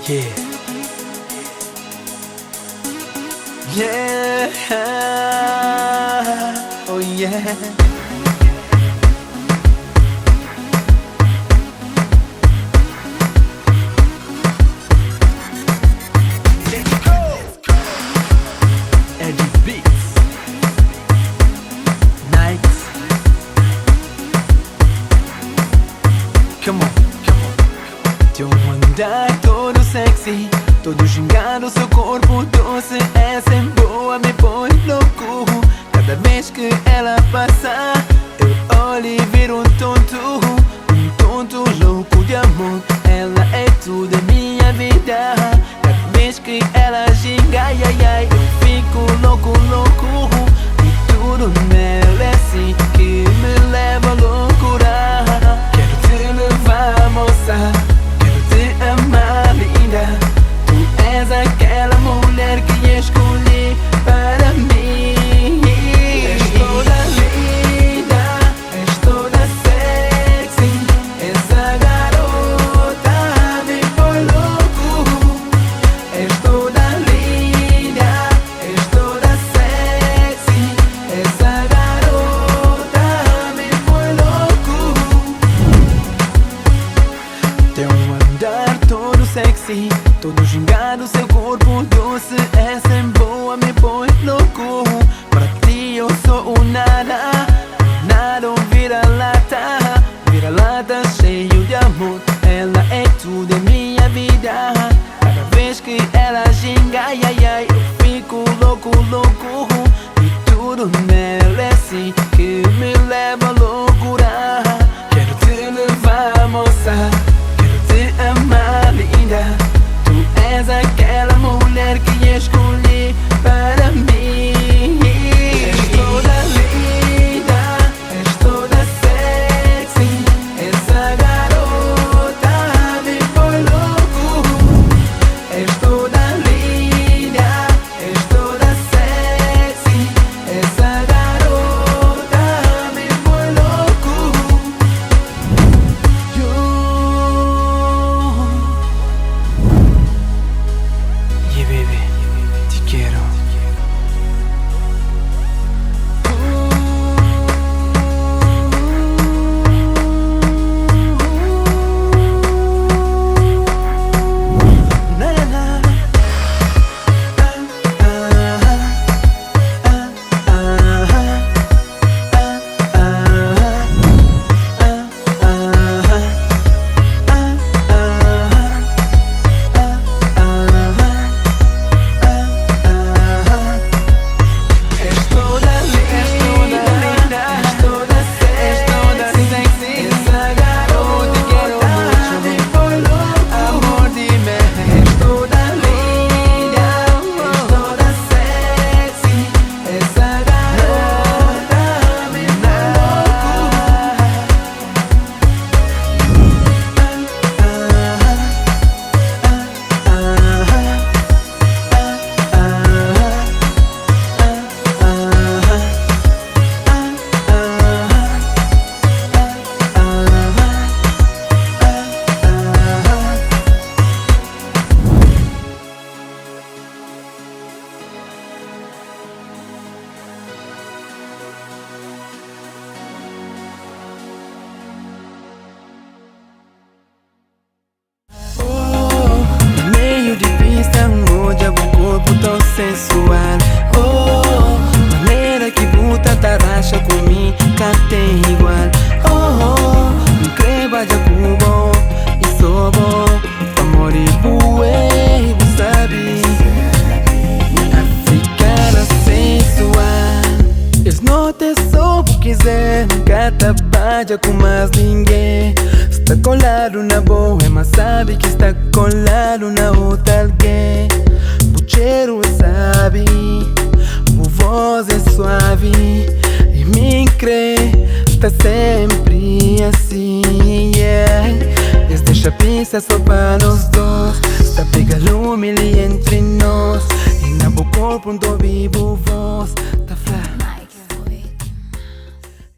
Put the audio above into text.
Yeah. Yeah. Oh yeah. Let's go. Eddie Beats. Nights. Come on, come on. Teu andar todo sexy, todo gingado, seu corpo doce. Essa é boa, me põe louco. Cada vez que ela passa, eu olho e viro um tonto louco de amor. Ela é tudo em minha vida. Cada vez que ela ginga, ai ai ai, eu fico louco, louco. E tudo nela é assim que me leva à loucura. Quero te levar, moça, quero te amar, linda. Tu és aquela mulher que escolhi para mim. És toda linda, és toda sexy. Essa garota me põe louco. És toda linda, és toda sexy. Essa garota me põe louco. Teu andar todo sexy, todo gingado, seu corpo doce. Essa é boa, me põe louco. Para ti eu sou um nada, nada, um vira-lata, vira-lata cheio de amor. Ela é tudo em minha vida. Cada vez que ela ginga, ai ai ai, eu fico louco, louco. E tudo nela é assim que me leva à loucura. Quero te levar, moça, quero te amar, linda. Tu és aquela mulher que escolhi para mim. És toda linda, és toda sexy. Essa garota me põe louco. És toda linda, és toda sexy. Essa garota me põe louco. You. Yeah, baby, te quero. Na, na, na. Ah, ah, ah, ah, ah, ah. És toda linda, és toda sexy. Essa garota quero mucho, me põe louco. Amor, dime. És toda linda, és toda sexy. Essa garota me põe louco. Oh, meio de pista, odja bu corpo tão sensual. Oh, maneira que bu ta racha ku mi, ka ten igual. Oh, N kre badja ku bo, e so bo, pamodi bu é, bu sabe. Africana sensual. Es noite só bu quiser, nunca ta badja ku mais ninguém. Sta colado na boa, mas sabe que está colado na outra alguém. Bu txeru é sabe, bu voz é suave. E mi kre tá sempre assim, yeah. Es dexa pista só pa nos dos. Sta pega lume ali entre nós. E na bu corpo N ta obi bu voz.